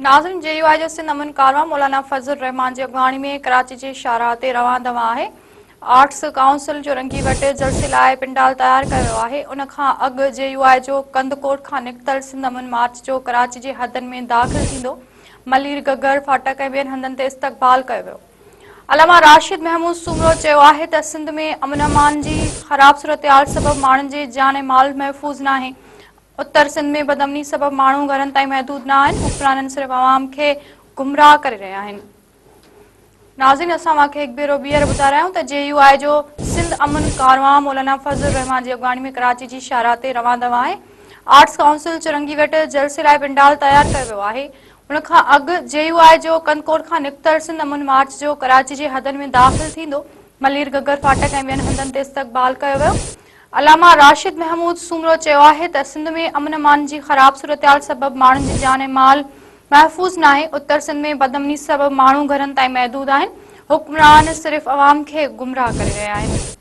ناظرين جي يو آء جو سنڌ امن ڪاروان مولانا فضل الرحمان جي اڳواڻي ۾ ڪراچي جي شاهراهه تي روان دوان آهي. آرٽس ڪائونسل چورنگي وٽ جلسي لاء پنڊال تيار ڪيو ويو آهي. ان کان اڳ جي يو آء جو ڪنڌڪوٽ کان نڪتل سنڌ امن مارچ جو ڪراچي جي حدن ۾ داخل ٿيندو ملير گگر ڦاٽڪ ۽ ٻين هنڌن تي استقبال ڪيو ويو. علامه راشد محمود سومرو چيو آهي ته سنڌ ۾ امن امان جي خراب صورتحال سبب ماڻهن جي جان ۽ مال محفوظ ناهي، اتر سنڌ ۾ بدامني سبب ماڻهو گهرن تائين محدود نه آهن، حڪمرانن صرف عوام کي گمراهه ڪري رهيا آهن. ناظرين اسان اوهان کي هڪ ڀيرو ٻيهر ٻڌائي رهيا آهيون ته جي يو آء جو سنڌ امن ڪاروان مولانا فضل الرحمان جي اڳواڻي ۾ ڪراچي جي شاهراهه تي روان دوان آهي. آرٽس ڪائونسل چورنگي وٽ جلسي لاء پنڊال تيار ڪيو ويو آهي. ان کان اڳ جي يو آء جو ڪنڌڪوٽ کان نڪتل سنڌ امن مارچ جو ڪراچي جي حدن ۾ داخل ٿيندو ملير گگر ڦاٽڪ ۽ ٻين هنڌن تي استقبال ڪيو ويو. علامه راشد محمود سومرو چيو آهي ته سنڌ ۾ امن امان جي خراب صورتحال سبب ماڻهن جي جان ۽ مال محفوظ ناهي، اتر سنڌ ۾ بدامني سبب ماڻهو گهرن تائين محدود آهن، حڪمران صرف عوام کي گمراهه ڪري رهيا آهن.